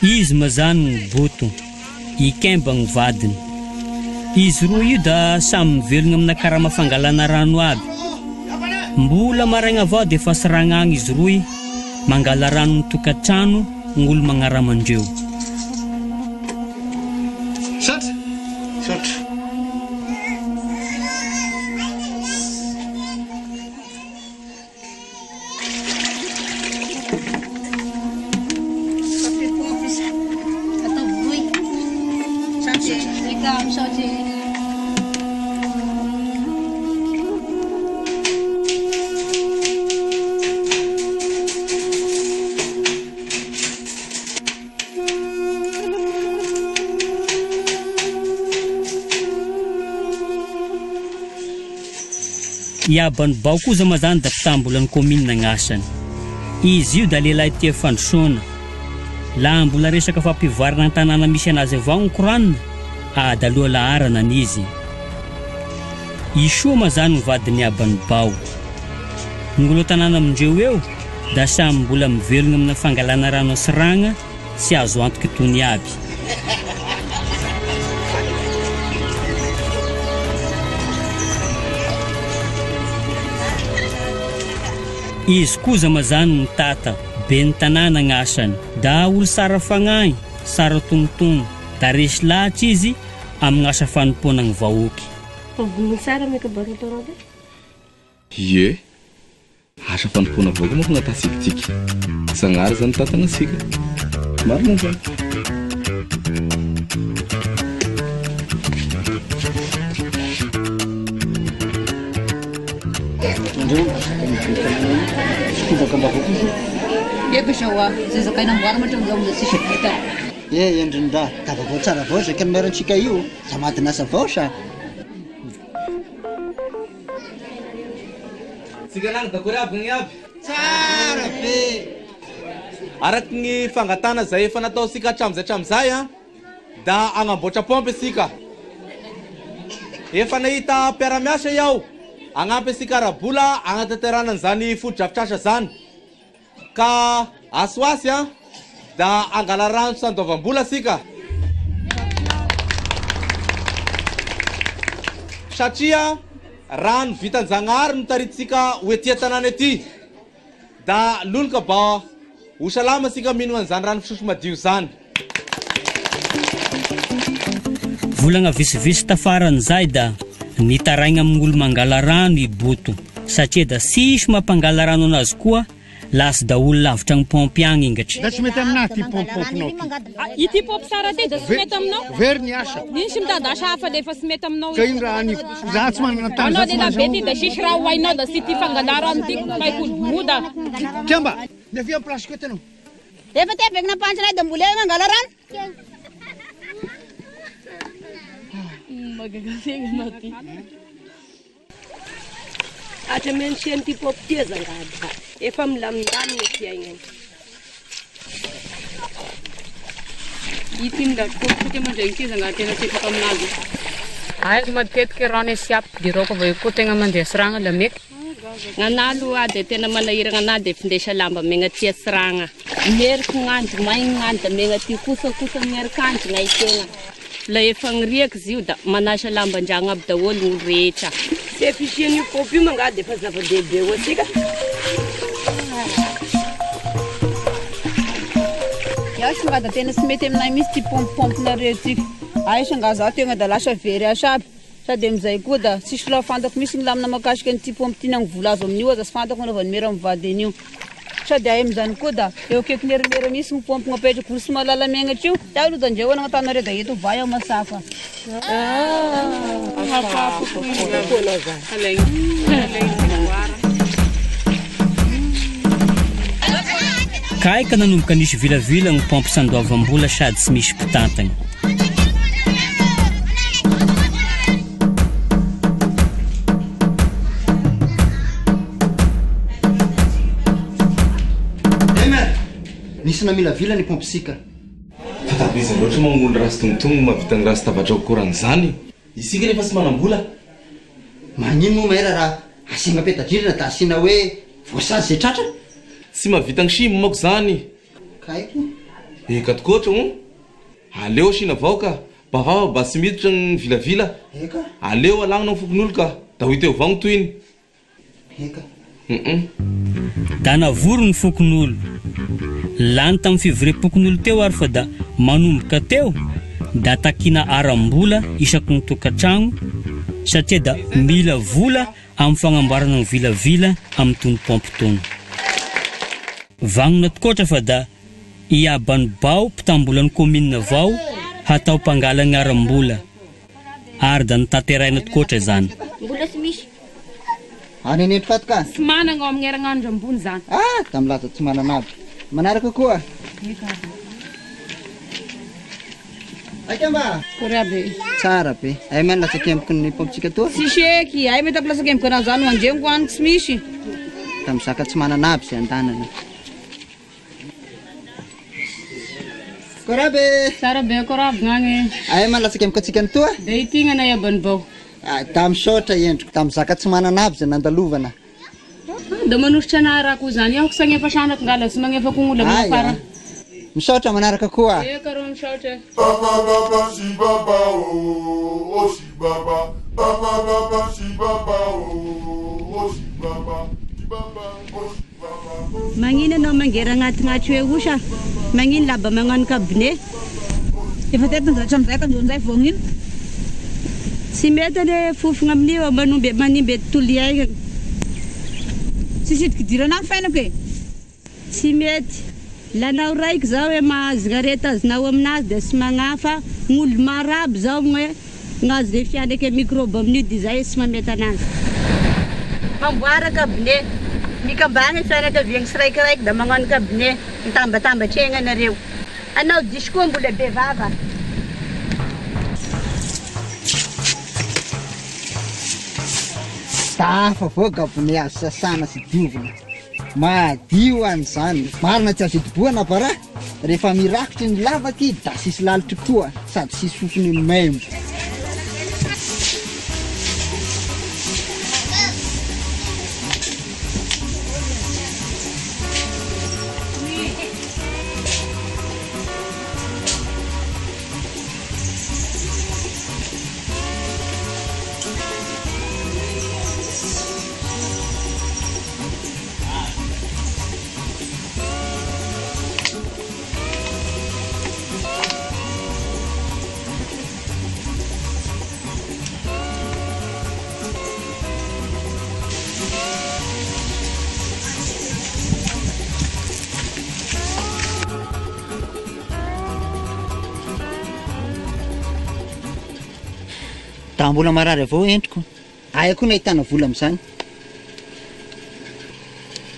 Izy ma zany ny Boto, i Kemba ny vadiny. Izy roa io da samy mivelogna amina karama fangalana rano aby. Mbola maraigna avao de efa siragna agny izy roy mangala rano ny tokantrano gn'olo magnarama andreo. Misaotra. Misaotra. I Aban'i Bao kosa ma zany da mpitam-bolan'ny kaominina gn'asany. Izy io da lehilahy tia fandrosoana. Laha mbola resaka fampivoarana ny tanàna misy anazy avao gny koranina, ada aloha laharana an'izy. I Soa ma zany gny vadin'i Aban'i Bao. Gny olo an-tanàna amindreo eo da samy mbola mivelogna amina fangalana rano asiragna Tsy azo antoka itony aby. Izy koza ma zany ny tata, ben'ny tanàna gn'asany. Da olo sara fagnahy, sara tognotogno, da resy lahatra izy amy gn'asa fanompoana gny vahoaky. Fa vonona tsara ny kabary ataonao ve? Ie. Asa fanompoana avao koa manko gn'atatsika tiky. Zagnahary zany mitantana antsika. Marina zany. Eko zao a, zay zakaina amboarina hatramin'izao mbola tsisy vita. Eh endrindra, da vaovao tsara avao zay caméra-ntsika io, da madinasa avao sa. Tsika nagny dakory aby gny aby? Tsara be! Araky gny fangatana zay efa nataosika hatramizay hatramizay an, da agnamboatra pompe isika. Efa nahita mpiara-miasa iaho hagnampy antsika ara-bola hagnatanterahana an'izany fotodrafitrasa zany. Ka asy ho asy an, da hangala rano tsy handoavam-bola isika. Satria rano vitan-Jagnahary no taritintsika ho ety an-tanàna ety. Da loloka ba ho salama isika mihinagna an'izany rano fisotro madio izany. Volagna visivisy tafaran'izay da nitaraigna amin'olo mangala rano i Boto satria da tsisy mampangala rano anazy koa lasa da olo lavitra agny paompy agny ingatry. Da tsy mety aminahy ty paompy-paompinao ty. Ity paompy tsara ty da tsy mety aminao? Very ny asa. Ino sy mitady asa hafa le efa tsy mety aminao Ka ino raha aniko? Za tsy manana tany, Anao za tsy lehilahy be ty manana da tsisy raha ho hainao da tsy ty fangala rano ty paik'olo boda. Kemba, miavia am place-ko eto anao. Efa te avegna nampantsy anay da mbola eo mangala rano. Hatramin'ny nisian'ity paopy ity aza angaha da efa milamindamina ny fiaignana. Ity minday paopy tokony mandray ity aza angaha tena tsy afaka aminazy. Aiza matetiky rano esiapy diroko vao eo koa tegna mandeha siragna la meky. Gn'anah aloha dia tena manahiragna anah dia findesa lamba megna tia siragna. Meriky gn'andro maigny gn'andro da megna ty kosa kosa mieriky andro gnay tegna. La efa gny riaky izy io da manasa lamba andragno aby daholo gn'olo rehetra. Tsy fisian'io paopy io mangaha dia efa zava-dehibe ho antsika. Iaho sangah da tena tsy mety aminay mihitsy ty pompe pompe nareo ty. Ay sangah zaho tegna da lasa very asa aby. Sady amin'izay koa da tsisy raha fantako mihitsy ny lamina mahakasika an'ity paompy ity na ny vola azo amin'io aza tsy fantako nanaovan'i mera mivady an'io. Sady ahy amin'izany koa da eo akaikin'i ry mera mihitsy ny paompy napetrako, olo tsy mahalala megnatra io. Ty aloha da ndreo anagnatanareo da eto vay aho masafa. Kay ka nanomboka nisy vilavila ny paompy sandoavam-bola sady tsy misy mpitantana. Emer! Nisy namilavila ny paompy-sika. Fa da iza loatra moa olo ratsy tongotongo mahavita ny ratsy tavatra koran'izany? Isika nefa tsy manam-bola. Magnino moa maire raha asiagna peta-drindrina da asiana hoe voasazy izay tratra? Tsy mahavita ny chim manko zany. Ka haiko. Eka tokoatra o! Aleo asiana vao ka! Bavava ba tsy miditra ny vilavila. Eka. Aleo alagna ny fokonolo ka! Da ho hita eo avao ny tohiny. Eka. Hum. Da navory ny fokonolo. Lany tamin'ny fivoriam-pokonolo teo ary fa da manomboka teo da takiana aram-bola isaky ny tokantragno satria da mila vola amin'ny fagnamboarana ny vilavila amin'itony paompy itony. Vagnona tokoatra fa da i Aban'i Bao mpitambolan'ny kaominina vao hatao mpangalagna aram-bola ary da notanterahina tokoatra izany. Mbola tsy misy. Any anendry faty ka. Tsy managna ao amin'ny herinandro ambony zany. Ah! Da milaza tsy manana aby. Manaraka koa. Akamba! Akory aby e. Tsara be. Ay man latsakemboky ny paompitsika toa. Tsisy eky, ay mety ampilatsakemboky anao zany ho andreniko any tsy misy. Da mizaka tsy manana aby zay andanana. Akory aby e. Tsara be akory aby gnagny e. Ay man latsakemboky antsika ny toa. De ity gnanay abany bao. Ah, da misaotra endriko. Da mizaka tsy manana aby zay nandalovana. Da manositra anah raha koa zany. Aho tsy agnefa sanako ngala tsy magnefa koa gn'olo amin'ny afara. Misaotra manaraka koa. Eka rô misaotra e. Magnino anao mangera agnaty gnatro eo osa? Magnino laba magnano cabinet? Efa teto ny zatra amizay ka ndreo njay voagnino? Tsy mety anie fofogna amin'io manombe manimba tontolo iainana. Tsisy hidikidirana ny fiainako e. Tsy mety. Lanao raiky zao hoe mahazo gn'arety azonao aminazy dia tsy magnahy fa gn'olo maro aby zao hoe gnazo le fianaka microbe amin'io dia zay tsy mamety anazy. Mamboara cabinet. Mikambagna fianakaviagna tsiraikiraiky da magnano cabinet. Mitambatambatra egny anareo. Anao diso koa mbola be vava. Tafa avao gabone azo sasana sy diovina. Madio an'izany. Marina tsy azo itobohana bara. Rehefa mirakotry ny lavaky da sisy lalitry koa sady sisy fofony maimbo. Da mbola marary avao endriko. Aia koa no ahitana vola amin'izany?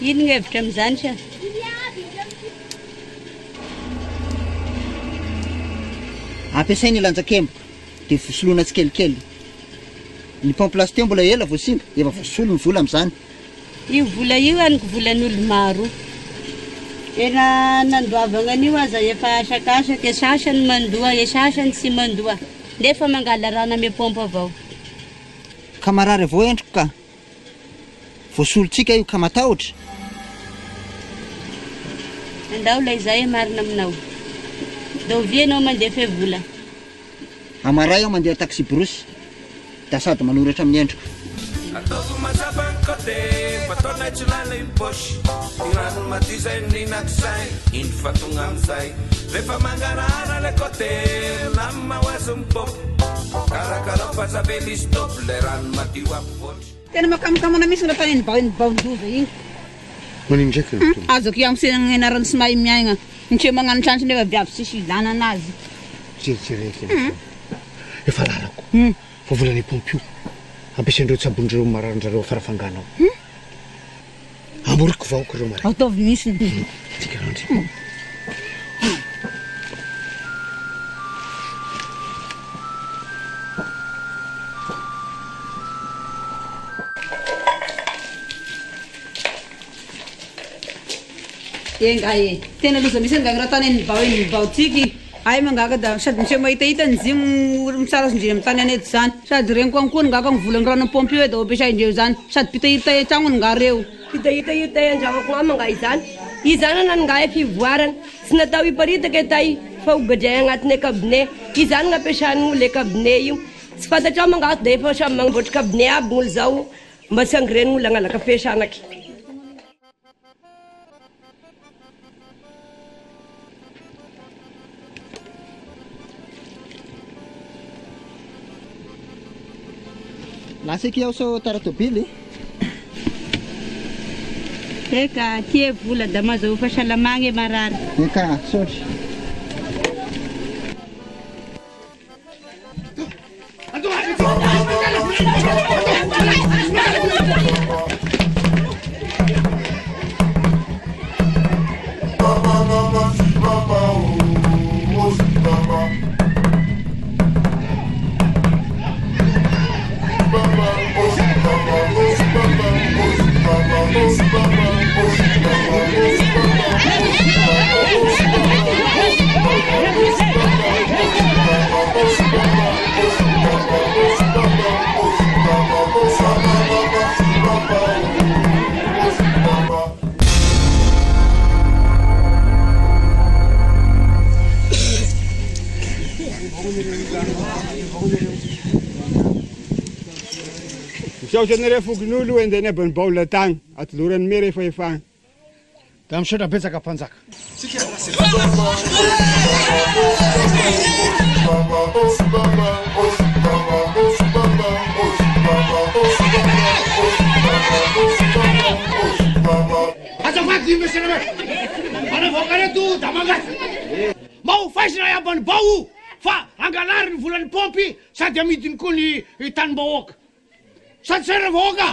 Ino ny hevitra amin'izany sa? Ampiasaina ny lanjakemboka dia vosoloina tsikelikely. Ny pompe lasteo mbola ela vao simba, efa voasolo ny vola amin'izany. Io vola io henoko volan'olo maro. Tena nandoavagna an'io aza efa asakasaka, e sasany mandoa, e sasany tsy mandoa. Nefa mangala rano ame pompe avao. Ka marary avao endriko ka. Voasolontsika io ka matahotra. Andao lay zay marina aminao. Da ovia anao mandefa e vola? Amaray aho mandeha taxi brousse da sady manoratra amin'ny endriko. Ataovy mazava ny côté fa taonay tsy lalim poche Ny rano madio zay ninako zay indro fa tonga amizay Refa mangarahara le côté milamina ho azy ny pop Karakarao fa aza avela izy stop le rano madio ampivoatra. Tena makamokamo mihitsy raha tany iny baondoza iny. Manino ndraiky ry Tompo? Azoko iamosena ny anarany tsy mahay miaigna. Ny treo magnano trancho nefa viavy tsisy ilana anazy. Jerijere kely. Efa lalako. Fa volan'i Pompeo. Ampiasain'ireo tsabon'ireo mararin-drareo farafangana ao. Amoriko vahoaka ireo maraina. Ataovy mihitsy. Tsika randry. Enga e! Tena loza mihitsy angaha raha tany eny bao eny bao tiky. Hay mangaka da sady miseho mahitahita ny zigny mitsara sondriana amin'ny tany any eto zany. Sady reniko any koa ngaka ny volan'ny rano pompe io da ampiasaindreo zany. Sady mpitahiritahy an-tragnony nga reo. Mpitahiritahy an-tragnoko ngah mangah izany. Izany anan ngahy fivoarana. Tsy natao hiparitaka e tay fa ho gadraigna agnatin'e cabinet. Izany gn'ampiasan'olo e cabinet io. Tsy fantatrao mangato dia efa samy magnamboatra cabinet aby gn'olo zao mba tsy hangiren'olo hagnala kafe sanaky. Lasa eky aho sao tara tobily. Eka, tie vola da mazahoa fahasalamagna e marary. Eka, saotra. Misaotra anareo fokonolona enjay ny abany baolina tagny atoloran'ny mera fahefana. Da misaotra betsaka mpanjaka. Azafady monsieur le maire, manao vahoaka reto da mangaty. Mba ho faizina i Abany Bao fa angalary ny volan'ny paompy sady amidiny koa ny tanim-bahoaka. Sady saina vahoaka!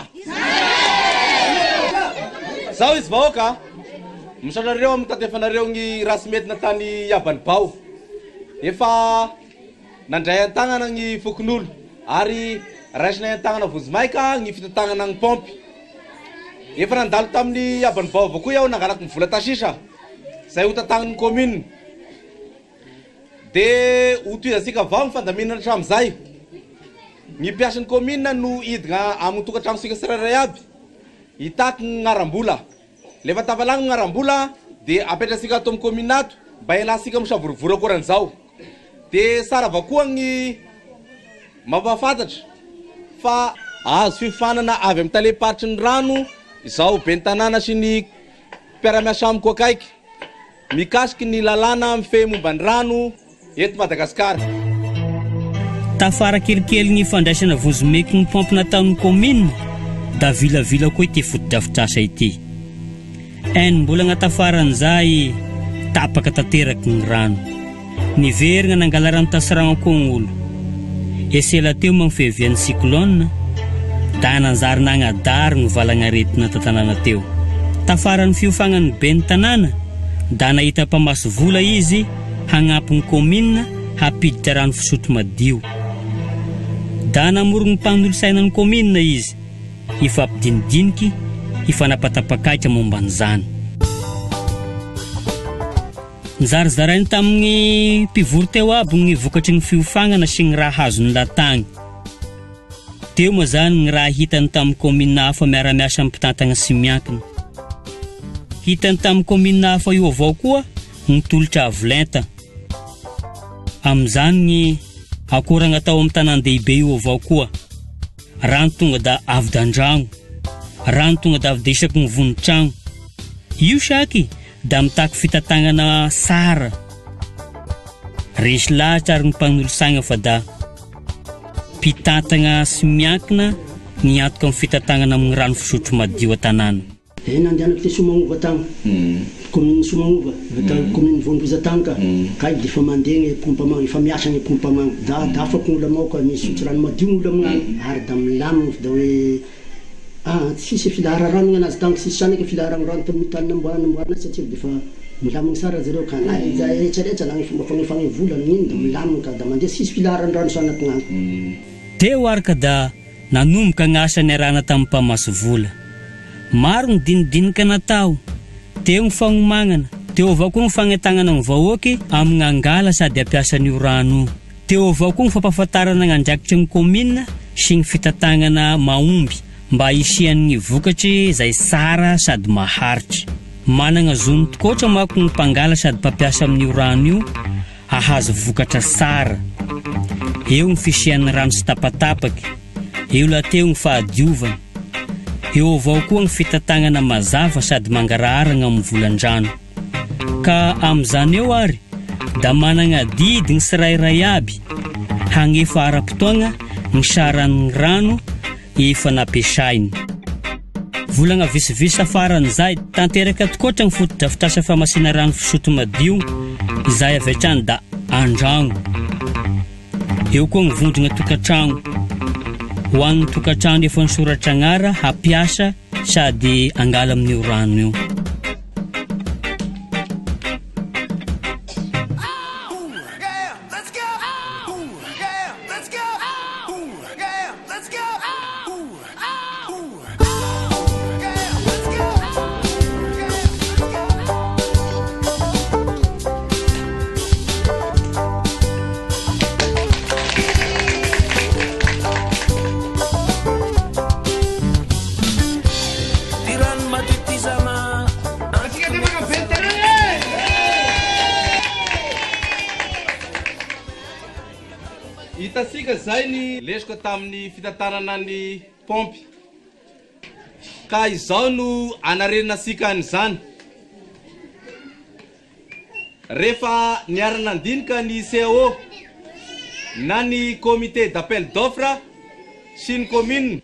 Zao izy vahoaka a! Misaotra anareo amin'ny tantefanareo ny raha tsy mety natany Iabany Bao. Efa nandray an-tagnana ny fokonolona ary raisinay an-tagnana vonjimaika ny fitantagnana ny paompy. Efa nandalo tamin'ny Iabany Bao avao koa iaho nangalako ny vola tasisa izay ho tantagnin'ny commune. Dia ho tohizantsika avao ny fandaminana hatramin'izay. Ny mpiasan'ny commune no hidina amin'ny tokantranosika tsirairay aby hitaky ny gnaram-bola. Lefa tafalagny ny gnaram-bola dia apetratsika ato amin'ny commune ato mba hialantsika amin'ny savorovoro akoran'izao. Dia tsara avao koa ny mampahafantatra fa azo fiofanana avy amin'ny talem-paritry ny rano izao ben'ny tanàna sy ny mpiara-miasa amiko akaiky. Mikasiky ny lalàna mifehy momba ny rano eto Madagasikara. Tafara kelikely ny fandraisana vonjimeky ny paompy nataon'ny kaominina da vilavila koa ity fotodrafitrasa ity. Enim-bolagna tafaran'izay, tapaka tanteraky ny rano. Niverigna nangala rano tasiragna koa gny olo. Esela teo moa gny fiavian'ny cyclone, da nanjary nagnadary gny valagnaretina tan-tanàna teo. Tafaran'ny fiofagnan'ny ben'ny tanàna, da nahita mpamasy vola izy hagnampy gny kaominina hampiditra rano fisotro madio. Da namorogny mpanolosainan'ny kaominina izy. hifampidinidiniky, hifanapatapakaika momba an'izany. Nizarizarainy tamin'ny mpivory teo aby ny vokatry ny fiofagnana sy ny raha azony latagny. Teo moa zany ny raha hitany tamin'ny kaominina hafa miara-miasa amin'ny mpitantagna sy miankina. Hitany tamin'ny kaominina hafa io avao koa ny tolotra avo lenta. Amin'izany ny akoragna tao amin'ny tanàn-dehibe io avao koa. Rano tonga da avy d'andragno. Rano tonga da avy da isaky ny vonin-tragno. Io saky da mitaky fitantagnana sara. Resy lahatra ary ny mpanolosaigna fa da mpitantagna sy miankina ny antoka amin'ny fitantagnana amin'ny rano fisotro madio an-tanàna. Eh nandehanako te Somagnova tagny, commune Somagnova, tagny commune Voamboza tagny ka, kay defa mandeha gne pompe amagny, efa miasa gne pompe amagny, da da afaka gn'olo amao ka, misotro rano madio gn'olo amignagny, ary da milamigny fa da hoe ah tsisy filahara rano gn'anazy tagny, tsisy zanaky filaharagny rano tamin'ny tany namboarana namboarana azy satria defa milamigny sara zareo ka, na rehetra rehetra na gny fomba fagnefagny vola amin'igny da milamigny ka, da mandeha tsisy filaharan-drano sanaky gn'agny. Teo ary ka da Nanomboka ny asa niarahana tamin'ny mpamasy vola. Maro ny dinidinika natao. Teo ny fagnomagnana, teo avao koa ny fagnentagnana ny vahoaky amin'ny hangala sady hampiasa an'io rano io. Teo avao koa ny fampahafantarana ny andraikitry ny kaominina sy ny fitantagnana mahomby mba hisian'ny vokatry izay tsara sady maharitry. Managna zony tokoatra manko ny mpangala sady mpampiasa amin'io rano io hahazo vokatra tsara. Eo ny fisian'ny rano tsy tapatapaky, eo lahateo ny fahadiovany, eo avao koa ny fitantagnana mazava sady mangaraharagna amin'ny volan-drano. Ka amin'izany eo ary da managna adidy ny tsirairay aby hagnefa ara-potoagna ny saran'ny rano efa nampiasainy. Volagna vitsivitsy tafaran'izay, tanteraka tokoatra ny fotodrafitrasa famasiana rano fisotro madio izay avy hatrany da andragno. Eo koa ny vondrona tokantragno. Ho an'ny tokantrano efa nisoratra agnara hampiasa sady angala amin'io rano io. Hitantsika izay ny lesoka tamin'ny fitantanana ny paompy. Ka izao no anarenantsika an'izany. Rehefa niara-nandinika ny CAO na ny Comité d'appel d'offres sy ny commune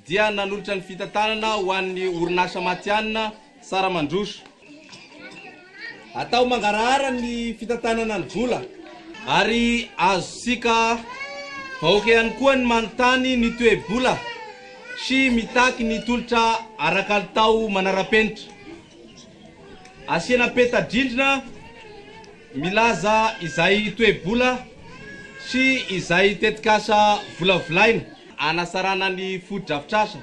dia nanolotra ny fitantanana ho an'ny orinasa matihanina Saramandroso. Atao mangarahara ny fitantanana ny vola ary azontsika vahoaka ihany koa ny manontany ny toe-bola sy mitaky ny tolotra ara-kalitao manara-penitra. Asiana peta-drindrina milaza izay toe-bola sy izay tetikasa volavolaina hanasarana ny fotodrafitrasa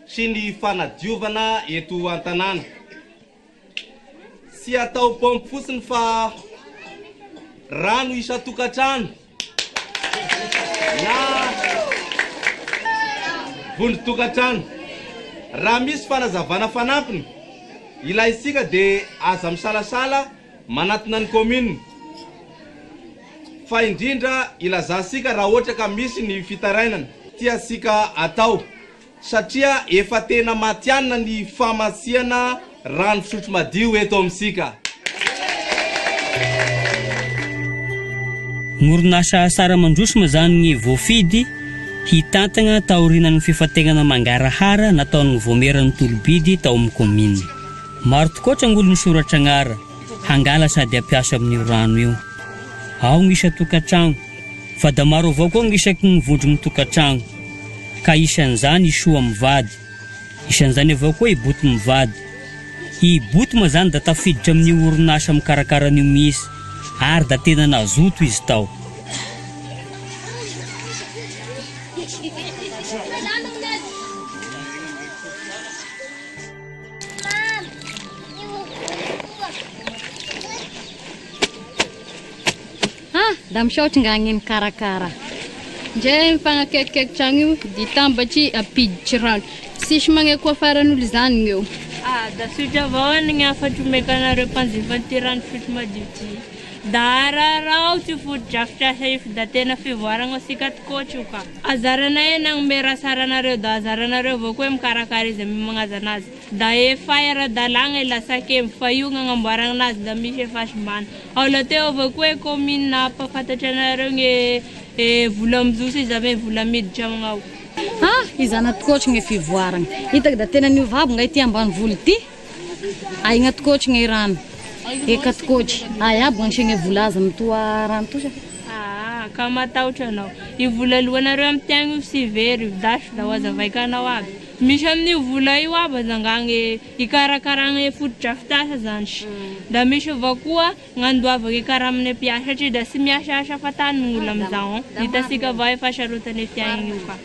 sy ny fanadiovana eto an-tanàna. Tsy atao paompy fotsiny fa rano isan-tokantrano na vondron-tokantrano. Raha misy fanazavana fanampiny ilaintsika dia aza misalasala manatona ny commune fa indrindra ilazantsika raha ohatra ka misy ny fitarainana tiantsika atao. Satria efa tena matihanina ny famatsiana rano fisotro madio eto amintsika. Ny orinasa Saramandroso moa izany ny voafidy hitantagna taorianan'ny fifantegnana mangarahara nataon'ny vaomieran'ny tolo-bidy tao amin'ny kaominina. Maro tokoatra ny olo nisoratra agnara hangala sady hampiasa amin'io rano io. Ao ny isan-tokantragno, fa da maro avao koa ny isaky ny vondron'ny tokantragno. Ka isan'izany i Soa mivady. Isan'izany avao koa i Boto mivady. I Boto moa zany da tafiditra amin'io orinasa mikarakara an'io mihitsy ary da tena nazoto izy tao. Ah, da misaotry nga gny mikarakara. Ndre mifagnakaikikaiky tragno io ditambatry ampiditry rano. Tsisy magneky ho afaran'olo zany gn'eo. Ah, da sotra avao any gny hafatro omeko anareo mpanjifa ty rano fisotro madio ty. Da araraoty io fotodrafitrasa io fa da tena fivoaragna ho antsika tokoatry io ka. Azaranay e nagnome raha sara anareo da azaranareo avao koa e mikarakara izy amy magnaza anazy. Da efa ara-dalàgna e lasakembo fa io gn'agnamboaragna anazy da misy e fahasimbana. Ao lateo avao koa e commune hampafantatra anareo gne e vola mizoso izy ame vola miditra amignao. Ah, izany tokoatry gne fivoaragna. Hitako da tena niova aby ngay ty ambanivolo ty. Aigna tokoatry gne rano. Eka tokoatry. Ay aby gn'anisy vola azy mitoa rano tosa. Ah, ka matahotra anao. Io vola alohanareo amy tiagny io sy very io dasy da ho azavaiko anao aby. Misy amin'io vola io aby azangagny ikarakaragna fotodrafitrasa zany. Da misy avao koa gn'andoavagna karaman'ny mpiasa satria da tsy miasaasa fatany ny olo amizao. Hitantsika avao efa sarotany fiainana io ka.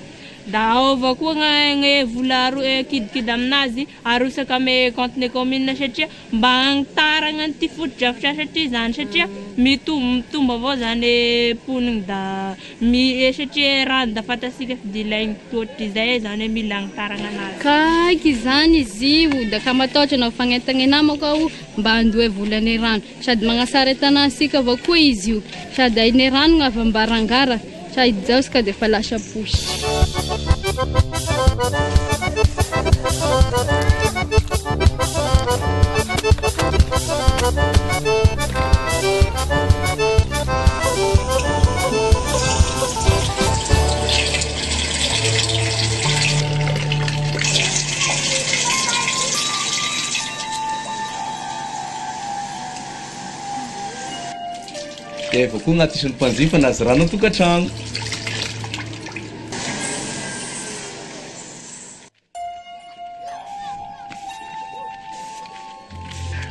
Da ao avao koa gny vola kidikidy aminazy arosaka amy compte-ny commune satria mba hagnitaragna an'ity fotodrafitrasa ty zany satria mitombo mitombo avao zany mponigny da mi satria rano da fantatsika fa de ilaigny ohatry zay zany mila hagnitaragna anazy. Kaiky zany izy io da ka matahotra anao fagnentagna namako aho mba handoa volane rano sady magnasara tanàntsika avao koa izy io sady aine rano no avy ambarangara sady zao ka de efa lasa posy. Dia avy koa agnatison'ny mpanjifa nahazo rano an-tokantrano.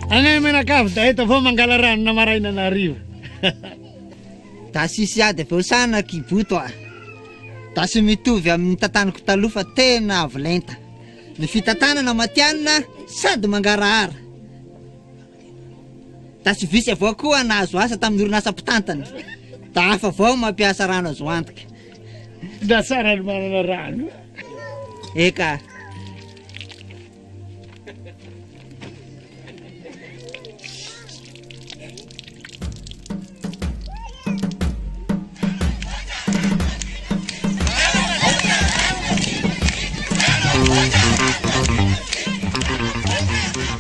Agnay mianakavy da eto avao mangala rano na maraina na hariva. Da sisy ady avy eo sanaky i Boto a. Da tsy mitovy amin'ny tantaniko taloha fa tena avo lenta. Ny fitantanana matihanina sady mangarahara. Da tsy vitsy avao koa nahazo asa tamin'ny orinasa mpitantana. Da hafa avao mampiasa rano azo antoka. Da tsara ny manana rano. Eka.